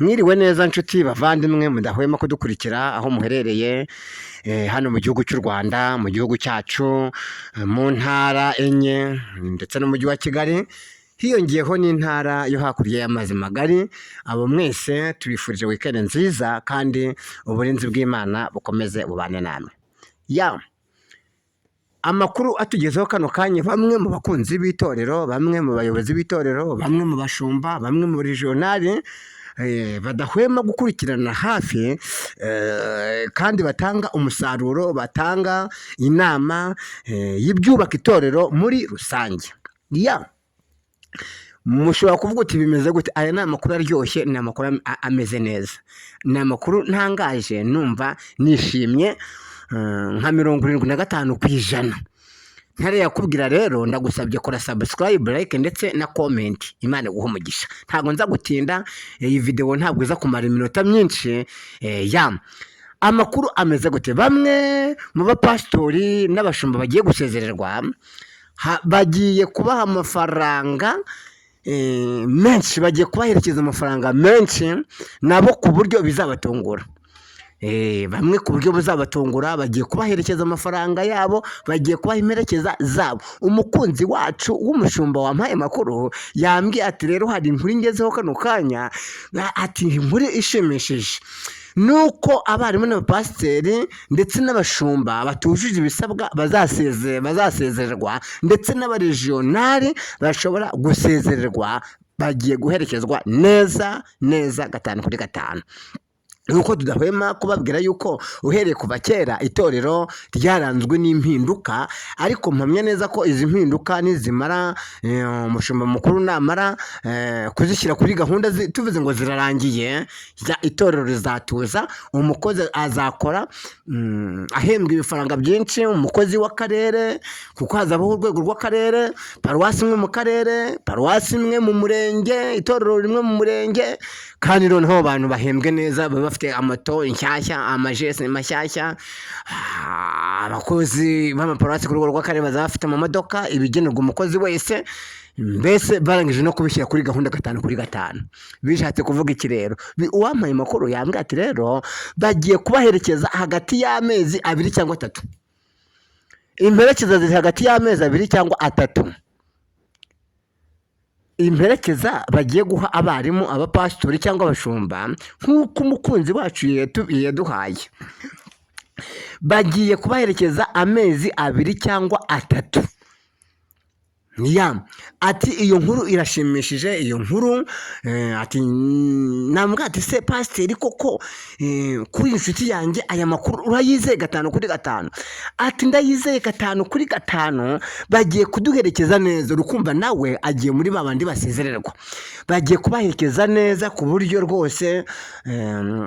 Mwiriwe neza nshuti bavandimwe mudahwema kudukurikira aho muherereye hano mu gihugu cy'u Rwanda, mu gihugu cyacu, mu ntara enye ndetse n'umujyi wa Kigali, hiyongeyeho n'intara yo hakurya y'amazi magari. Abo mwese tubifurije weekend nziza kandi uburinzi bw'Imana bukomeze bubane namwe. Ya amakuru atugezeho kano kanya, bamwe mu bakunzi b'itorero, bamwe mu bayobozi b'itorero, bamwe mu bashumba, bamwe mu regionali badahwema gukurikirana hafi kandi batanga umusaruro, batanga inama y'ibyubaka itorero muri rusange. Ya mushobora kuvuga uti: "Bimeze gute?" Aya ni amakuru aryoshye, ni amakuru ameze neza, ni amakuru ntangaje, numva nishimye nka 75%. Ntarayakubwira rero, ndagusabye kora subscribe, like ndetse na comment. Imana iguhe umugisha. Ntabwo nza gutinda, iyi video ntabwo iza kumara iminota myinshi. Ya amakuru ameze gute? Bamwe mu bapasitori n'abashumba bagiye gusezererwa, bagiye kubaha amafaranga menshi, bagiye kubaherekeza amafaranga menshi nabo ku buryo bizabatungura. Bamwe ku buryo buzabatungura bagiye kubaherekeza amafaranga yabo, bagiye kubaha imperekeza zabo. Umukunzi wacu w'umushumba wampaye amakuru yambwiye ati: "Rero hari inkuru ingezeho kano kanya," ati: "Inkuru ishimishije nuko abarimu n'abapasiteri ndetse n'abashumba batujuje ibisabwa bazasezererwa, ndetse n'abarejiyonari bashobora gusezererwa, bagiye guherekezwa neza neza gatanu kuri gatanu." Nuko tudahwema kubabwira yuko uhereye kuva kera itorero ryaranzwe n'impinduka, ariko mpamya neza ko izi mpinduka nizimara, umushumba mukuru namara kuzishyira kuri gahunda, tuvuze ngo zirarangiye, itorero rizatuza, umukozi azakora ahembwa ibifaranga byinshi, umukozi w'akarere, kuko hazabaho urwego rw'akarere, paruwasi imwe mu karere, paruwasi imwe mu murenge, itorero rimwe mu murenge, kandi noneho abantu bahembwe neza, baba bafite amamoto nshyashya, amajesi mashyashya. Abakozi b'amaparuwasi ku rwego rw'akarere bazaba bafite amamodoka ibigenerwa umukozi wese, mbese barangije no kubishyira kuri gahunda gatanu kuri gatanu. Bishatse kuvuga iki rero? Uwampaye amakuru yambwiye ati: "Rero bagiye kubaherekeza hagati y'amezi 2 cyangwa 3, imperekeza ziri hagati y'amezi 2 cyangwa 3." Imperekeza bagiye guha abarimu, abapasitori cyangwa abashumba, nk'uko umukunzi wacu yaduhaye, bagiye kubaherekeza amezi 2 cyangwa 3. Ya ati: "Iyo nkuru irashimishije, iyo nkuru." Ati nambwa ati: "Se pasiteri koko, kuri inshuti yanjye, aya makuru urayizeye gatanu kuri gatanu?" Ati: "Ndayizeye gatanu kuri gatanu, bagiye kuduherekeza neza." Urukumva nawe agiye muri ba bandi basezererwa, bagiye kubaherekeza neza ku buryo rwose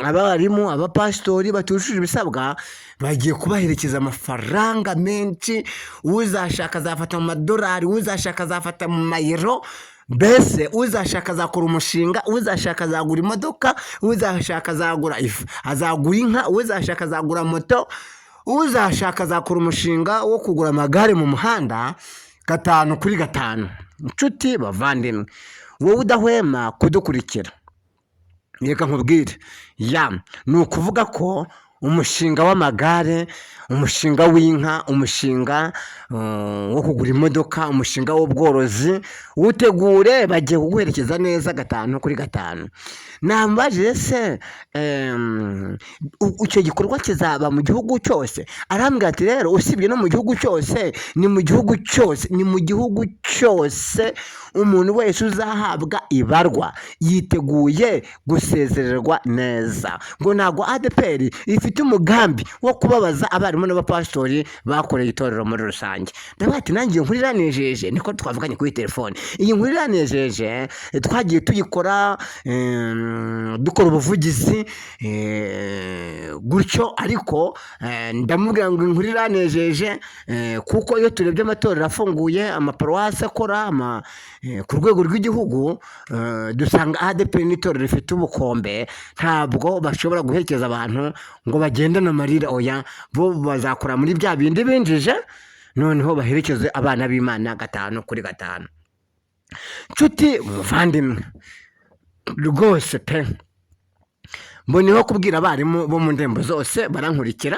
abarimu, abapasitori batujuje ibisabwa bagiye kubaherekeza amafaranga menshi. Uzashaka azafata mu madolari, uzashaka azafata mu mayero, mbese uzashaka azakora umushinga, uzashaka azagura imodoka, uzashaka azagura ifu, azagura inka, uzashaka azagura moto, uzashaka azakora umushinga wo kugura amagare mu muhanda gatanu kuri gatanu. Inshuti bavandimwe, wowe udahwema kudukurikira, reka nkubwire, ya ni ukuvuga ko umushinga w'amagare, umushinga w'inka, umushinga wo kugura imodoka, umushinga w'ubworozi, wutegure, bagiye kuguherekeza neza gatanu kuri gatanu. Nambajije se icyo gikorwa kizaba mu gihugu cyose? Arambwira ati: "Rero usibye no mu gihugu cyose, ni mu gihugu cyose, ni mu gihugu cyose. Umuntu wese uzahabwa ibarwa yiteguye gusezererwa neza." Ngo ntabwo ADEPR ifite umugambi wo kubabaza abarimu n'abapasitori bakoreye itorero muri rusange. Ndavuga ati: "Nanjye iyo nkuru iranejeje." Niko twavuganye kuri telefone. Iyi nkuru iranejeje, twagiye tuyikora, dukora ubuvugizi gutyo, ariko ndamubwira ngo inkuru iranejeje, kuko iyo turebye amatorero afunguye, amaparuwasi akora ku rwego rw'igihugu, dusanga ADEPR n'itorero rifite ubukombe. Ntabwo bashobora guherekeza abantu ngo bagendane amarira, oya, bo bazakora muri bya bindi binjije, noneho baherekeze abana b'Imana gatanu kuri gatanu. Nshuti muvandimwe, rwose pe. Mboneyeho kubwira abarimu bo mu ndembo zose barankurikira,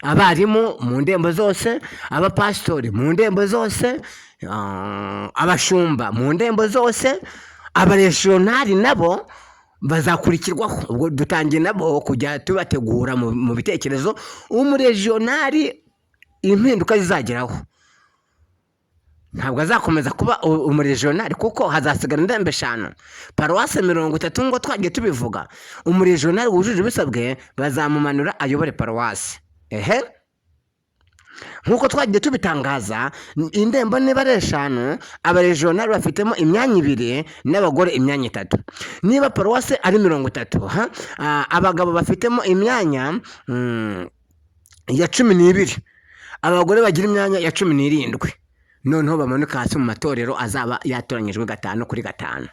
abarimu mu ndembo zose, abapasitori mu ndembo zose, abashumba mu ndembo zose, abaresiyonari nabo bazakurikirwaho. Ubwo dutangiye nabo kujya tubategura mu bitekerezo. Umurejiyonari impinduka zizageraho, ntabwo azakomeza kuba umurejiyonari, kuko hazasigara indembo 5, paruwase 30 ngo twagiye tubivuga. Umurejiyonari wujuje ibisabwe bazamumanura ayobore paruwase. Ehe, nk'uko twagiye tubitangaza, indembo niba ari 5, abarejiyonari bafitemo imyanya 2 n'abagore imyanya 3. Niba paruwase ari 30, abagabo bafitemo imyanya ya 12, abagore bagira imyanya ya 17. Noneho bamanuka hasi mu matorero azaba yatoranyijwe 5 kuri 5.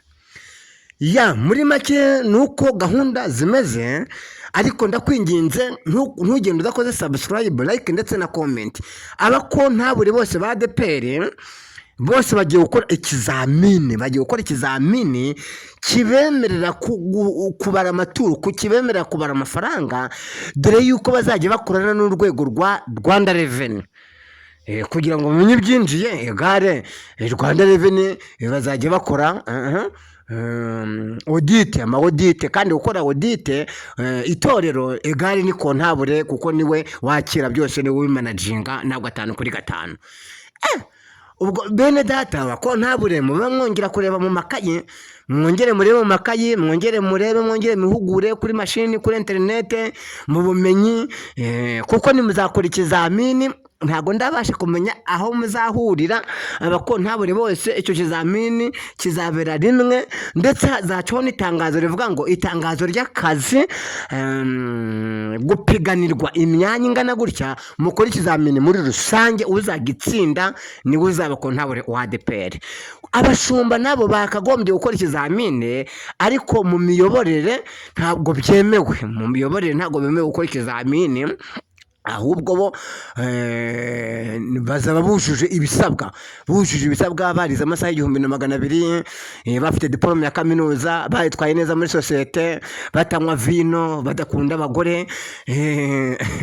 Ya, muri make ni uko gahunda zimeze, ariko ndakwinginze, ntugende udakoze subscribe, like ndetse na comment. Abakontabure bose ba ADEPR bose bagiye gukora ikizamini, bagiye gukora ikizamini kibemerera kubara amaturo, kibemerera kubara amafaranga, dore yuko bazajya bakorana n'urwego rwa Rwanda Revenue kugira ngo bamenye ibyinjiye. Egare Rwanda Revenue bazajya bakora audit, ama audit. Kandi gukora audit itorero egare ni kontabure, kuko niwe wakira byose, niwe ubimanaginga, ntabwo 5 kuri 5. Ubwo bene data bakontabure, mube mwongera kureba mu makayi, mwongere murebe mu makayi, mwongere murebe, mwongere mwihugure kuri mashini, kuri interinete, mu bumenyi, kuko nimuzakora ikizamini, ntabwo ndabasha kumenya aho muzahurira abakontabure bose. Icyo kizamini kizabera rimwe, ndetse hazacaho n'itangazo rivuga ngo itangazo ry'akazi, gupiganirwa imyanya ingana gutya, mukore ikizamini muri rusange, uzagitsinda niwe uzaba kontabure wa ADEPR. Abashumba nabo bakagombye gukora ikizamini, ariko mu miyoborere ntabwo byemewe. Mu miyoborere ntabwo bemewe gukora ikizamini, ahubwo bo bazaba bujuje ibisabwa, bujuje ibisabwa, barize amasaha 1200, bafite diporome ya kaminuza, baritwaye neza muri sosiyete, batanywa vino, badakunda abagore,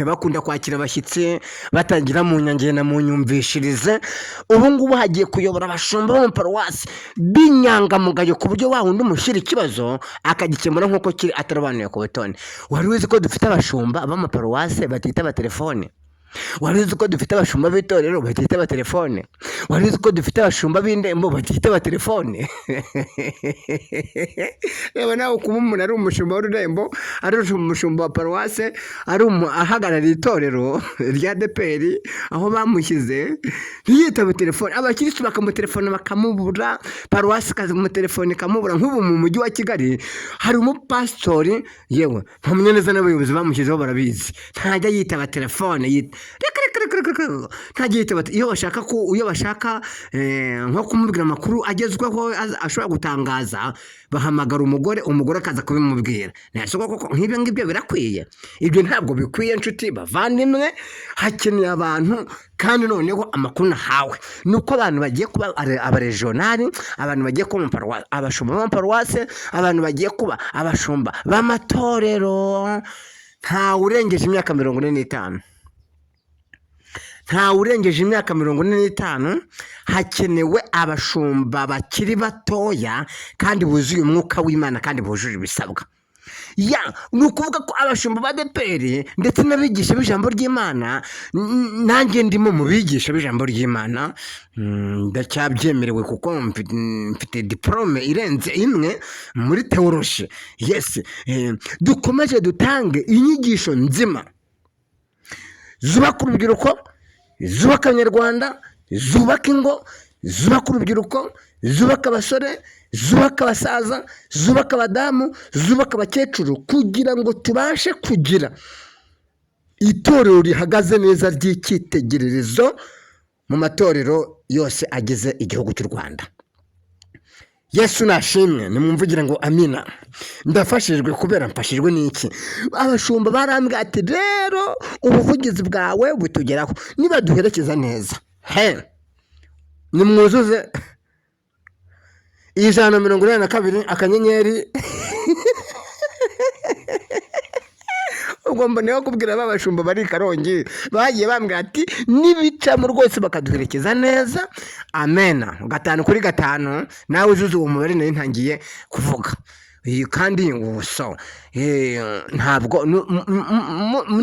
bakunda kwakira abashyitsi, batangira mu nyangena mu nyumvishirize. Ubu ngubu hagiye kuyobora abashumba bo mu paruwasi b'inyangamugayo, ku buryo wa wundi umushyira ikibazo akagikemura nk'uko kiri, atarobanuye ku butoni. Wari uzi ko dufite abashumba b'amaparuwase batitaba telefone? Wari uzi ko dufite abashumba b'itorero batitaba telefone? Wari uzi ko dufite abashumba b'indembo batitaba telefone? Reba nawe, kuba umuntu ari umushumba w'ururembo, ari umushumba wa paruwase, ari ahagarariye itorero rya ADEPR, aho bamushyize ntiyitabe telefone, abakirisitu bakamutelefona bakamubura, paruwasi ikamutelefona ikamubura. Nk'ubu mu mujyi wa Kigali hari umupasitori, yewe mpamya neza n'abayobozi bamushyizeho barabizi, ntajya yitaba telefone, reka reka reka reka reka, ntajya yitaba. Iyo bashaka nko kumubwira amakuru agezweho ashobora gutangaza, bahamagara umugore, umugore akaza kubimubwira. Ntabwo koko nk'ibyo ngibyo birakwiye? Ibyo ntabwo bikwiye, nshuti bavandimwe. Hakeneye abantu. Kandi noneho amakuru nahawe ni uko abantu bagiye kuba abarejonari, abantu bagiye kuba abashumba b'amaparuwase, abantu bagiye kuba abashumba b'amatorero, ntawe urengeje imyaka 45, ntawe urengeje imyaka 45. Hakenewe abashumba bakiri batoya kandi buzuye umwuka w'Imana kandi bujuje ibisabwa. Ya, ni ukuvuga ko abashumba ba ADEPR ndetse n'abigisha b'ijambo ry'Imana, nanjye ndimo mu bigisha b'ijambo ry'Imana, ndacyabyemerewe kuko mfite diporome irenze imwe muri théologie. Yes, dukomeje dutange inyigisho nzima zubaka urubyiruko, zubaka Abanyarwanda, zubaka ingo, zubaka urubyiruko, zubaka abasore, zubaka abasaza, zubaka abadamu, zubaka abakecuru, kugira ngo tubashe kugira itorero rihagaze neza ry'icyitegererezo mu matorero yose agize igihugu cy'u Rwanda. Yesu nashimwe! Nimwumvugire ngo amina. Ndafashijwe. Kubera mfashijwe n'iki? Abashumba barambwira ati: "Rero ubuvugizi bwawe butugeraho, niba duherekeza neza." He, nimwuzuze 182 akanyenyeri. Ubwo mboneyeho kubwira ba bashumba bari i Karongi, bagiye bambwira ati nibicamo rwose bakaduherekeza neza, amena. 5 kuri 5, nawe uzuze uwo mubare nari ntangiye kuvuga. Iyi kandi ngo so ntabwo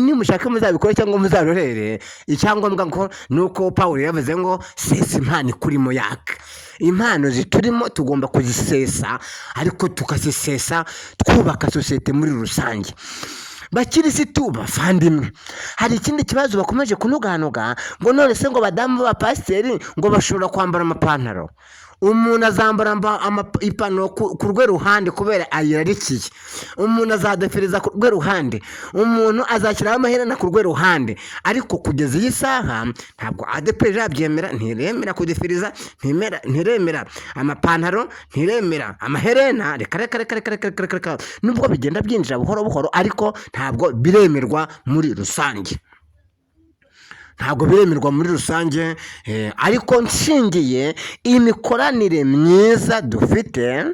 nimushaka muzabikore cyangwa muzarorere. Icyangombwa ngo ni uko Pawulo yavuze ngo sesa impano ikurimo yaka. Impano ziturimo tugomba kuzisesa, ariko tukazisesa twubaka sosiyete muri rusange. Bakirisitu bavandimwe, hari ikindi kibazo bakomeje kunuganuga ngo none se ngo badamu b'abapasiteri ngo bashobora kwambara amapantaro? Umuntu azambara ipantaro ku rwe ruhande kubera ayirarikiye, umuntu azadefiriza ku rwe ruhande, umuntu azashyiraho amaherena ku rwe ruhande. Ariko kugeza iyi saha ntabwo ADEPR irabyemera, ntiremera kudefiriza, ntiremera amapantaro, ntiremera amaherena. Reka reka reka reka reka reka reka. Nubwo bigenda byinjira buhoro buhoro, ariko ntabwo biremerwa muri rusange, ntabwo biremerwa muri rusange. Ariko nshingiye imikoranire myiza dufite,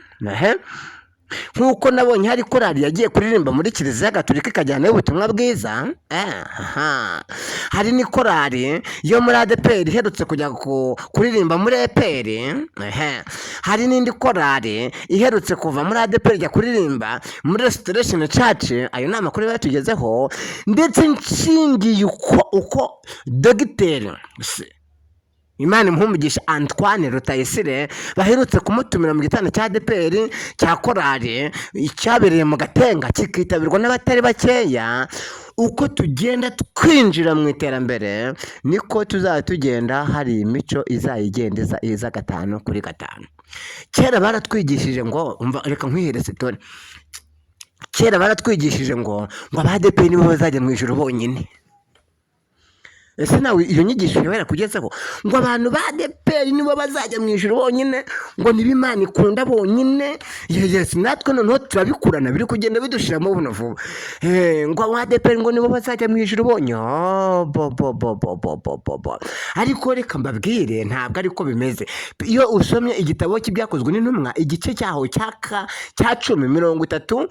nk'uko nabonye hari korali yagiye kuririmba muri Kiliziya Gatolika ikajyanayo ubutumwa bwiza, aha. Hari n'ikorali yo muri ADEPR iherutse kujya kuririmba muri EPR, ehe. Hari n'indi korali iherutse kuva muri ADEPR ijya kuririmba muri Restoration Church. Ayo ni amakuru yatugezeho. Ndetse nshingiye uko Dogiteri, Imana imuhe umugisha, Antoine Rutayisire, baherutse kumutumira mu giterane cya ADEPR cya korali cyabereye mu Gatenga, kikitabirwa n'abatari bakeya. Uko tugenda twinjira mu iterambere, niko tuzajya tugenda hari imico izayigenda iza 5 kuri 5. Kera baratwigishije ngo, umva reka nkwihereze tore, kera baratwigishije ngo aba ADEPR nibo bazajya mu ijuru bonyine. Ese nawe iyo nyigisho yaba yarakugezeho, ngo abantu ba ADEPR nibo bazajya mu ijuru bonyine, ngo nibo Imana ikunda bonyine? Yes, natwe noneho turabikurana, biri kugenda bidushiramo buno vuba. Ngo aba ADEPR ngo nibo bazajya mu ijuru bonyine. Oh, bo bo bo bo bo bo bo bo. Ariko reka mbabwire, ntabwo ariko bimeze. Iyo usomye igitabo cy'Ibyakozwe n'Intumwa, igice cyaho cya 10, 35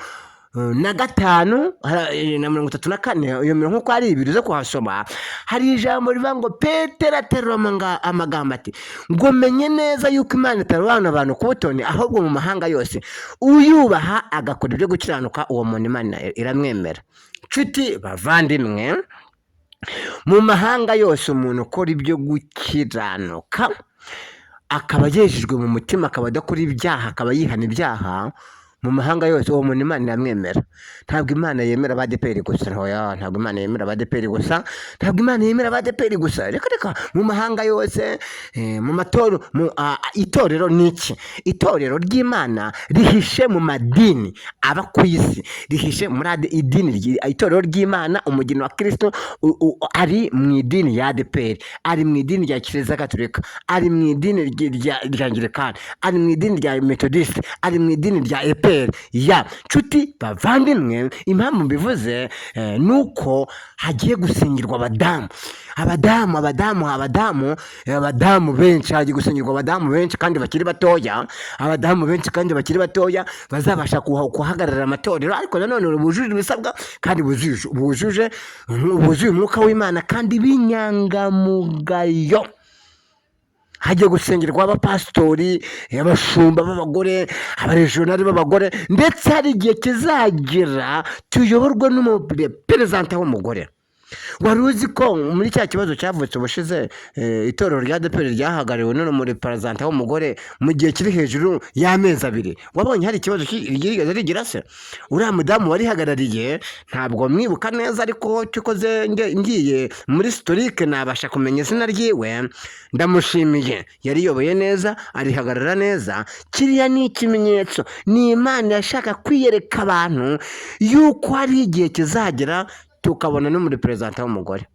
na 34, iyo mirongo uko ari ibiri zo kuhasoma, hari ijambo rivuga ngo Petero aterura amagambo ati ngo menye neza yuko Imana itarobanura abantu ku butoni, ahubwo mu mahanga yose uyubaha agakora ibyo gukiranuka, uwo muntu Imana iramwemera. Nshuti bavandimwe, mu mahanga yose umuntu ukora ibyo gukiranuka, akaba yejejwe mu mutima, akaba adakora ibyaha, akaba yihana ibyaha, mu mahanga yose uwo muntu Imana iramwemera. Ntabwo Imana yemera aba ADEPR gusa. Oya, ntabwo Imana yemera aba ADEPR gusa, ntabwo Imana yemera aba ADEPR gusa, reka reka. Mu mahanga yose, mu matorero, itorero ni iki? Itorero ry'Imana rihishe mu madini aba ku isi, rihishe muri idini itorero ry'Imana, umugeni wa Kristo ari mu idini ya ADEPR, ari mu idini rya Kiliziya Gatolika, ari mu idini rya Anglikani, ari mu idini rya Methodiste, ari mu idini rya EPR. Ya nshuti bavandimwe, impamvu mbivuze ni uko hagiye gusengirwa abadamu, abadamu, abadamu, abadamu, abadamu benshi. Hagiye gusengirwa abadamu benshi kandi bakiri batoya, abadamu benshi kandi bakiri batoya bazabasha guhagararira amatorero, ariko nanone bujuje ibisabwa kandi buzuye umwuka w'Imana kandi b'inyangamugayo. Hagiye gusengerwa abapasitori, abashumba b'abagore, abarejonari b'abagore, ndetse hari igihe kizagera tuyoborwe n'umuperezida w'umugore. Wari uzi ko muri cya kibazo cyavutse ubushize, itorero rya ADEPR ryahagarariwe n'umuperezida w'umugore mu gihe kiri hejuru y'amezi 2? Wabonye hari ikibazo ryigeze rigira se? Uriya mudamu warihagarariye ntabwo mwibuka neza, ariko cyokoze ngiye muri historique nabasha kumenya izina ryiwe. Ndamushimiye, yariyoboye neza, arihagarara neza. Kiriya ni ikimenyetso, ni Imana yashaka kwiyereka abantu yuko hari igihe kizagera tukabona n'umureperezanta w'umugore.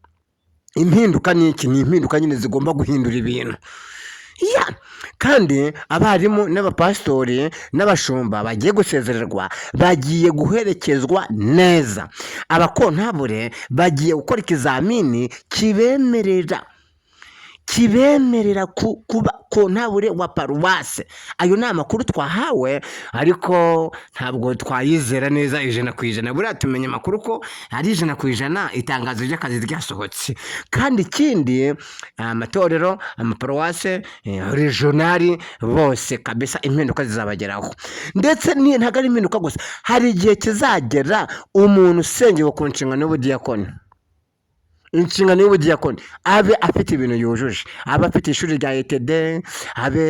Impinduka ni iki? Ni impinduka nyine zigomba guhindura ibintu. Ya, kandi abarimu n'abapasitori n'abashumba bagiye gusezererwa bagiye guherekezwa neza. Abakontabure bagiye gukora ikizamini kibemerera. Kibemerera kuba kontabure wa paruwase. Ayo ni amakuru twahawe, ariko ntabwo twayizera neza 100%. Buriya tumenya amakuru ko ari 100% itangazo ry'akazi ryasohotse. Kandi ikindi, amatorero, amaparuwase, regional, bose kabisa impinduka zizabageraho. Ndetse ntabwo ari impinduka gusa, hari igihe kizagera umuntu usengewe ku nshingano y'ubudiyakoni, inshingano y'ubudiyakoni, abe afite ibintu yujuje, abe afite ishuri rya ETD, abe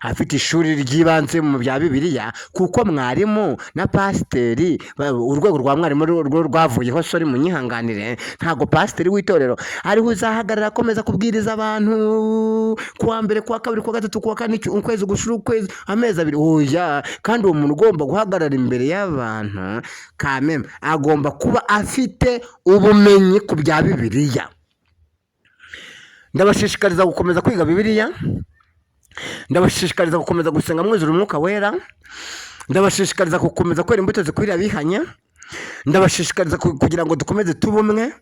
afite ishuri ry'ibanze mu bya Bibiliya, kuko mwarimu na pasiteri, urwego rwa mwarimu rwo rwavuyeho, sorry, munyihanganire. Ntabwo pasiteri w'itorero ariho uzahagarara akomeza kubwiriza abantu kuwa mbere, kuwa kabiri, kuwa gatatu, kuwa kane, ukwezi gushira, ukwezi, amezi 2, oya. Kandi uwo muntu ugomba guhagarara imbere y'abantu kameme agomba kuba afite ubumenyi ku bya Bibiliya. Ndabashishikariza gukomeza kwiga Bibiliya, ndabashishikariza gukomeza gusenga mwuzura Umwuka Wera, ndabashishikariza gukomeza kwera imbuto zikwiriye abihanye, ndabashishikariza kugira ngo dukomeze tube umwe,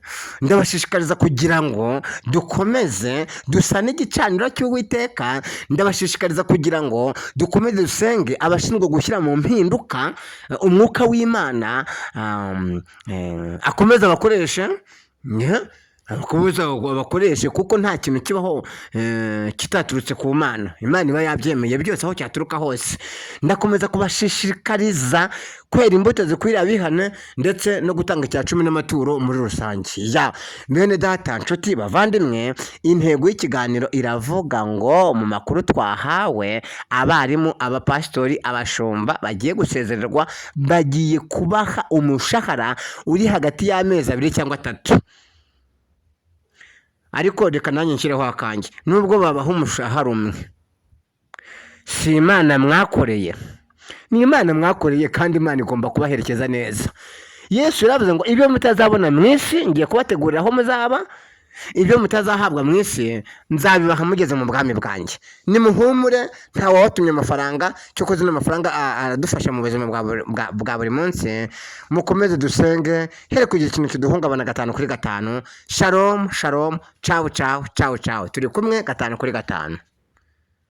ndabashishikariza kugira ngo dukomeze dusa n'igicaniro cy'Uwiteka, ndabashishikariza kugira ngo dukomeze dusenge abashinzwe gushyira mu mpinduka umwuka w'Imana, akomeze abakoreshe, abakomeze bakoreshe, kuko nta kintu kibaho kitaturutse ku Mana. Imana iba yabyemeye byose aho cyaturuka hose. Ndakomeza kubashishikariza kwera imbuto zikwiriye abihane, ndetse no gutanga icya cumi n'amaturo muri rusange. Ya bene data, nshuti, bavandimwe, intego y'ikiganiro iravuga ngo mu makuru twahawe, abarimu, abapasitori, abashumba bagiye gusezererwa, bagiye kubaha umushahara uri hagati y'amezi 2 cyangwa 3. Ariko reka nanjye nshyireho akanjye: nubwo babaha umushahara umwe, si Imana mwakoreye? Ni Imana mwakoreye, kandi Imana igomba kubaherekeza neza. Yesu yaravuze ngo ibyo mutazabona mu isi ngiye kubategurira aho muzaba, ibyo mutazahabwa mu isi nzabibaha mugeze mu bwami bwanjye. Nimuhumure, nta wabatumye amafaranga, cyokoze n'amafaranga aradufasha mu buzima bwa buri munsi. Mukomeze dusenge, here kugira ikintu kiduhungabana 5 kuri 5. Shalom, shalom, cawu cawu, cawu cawu, turi kumwe 5 kuri 5.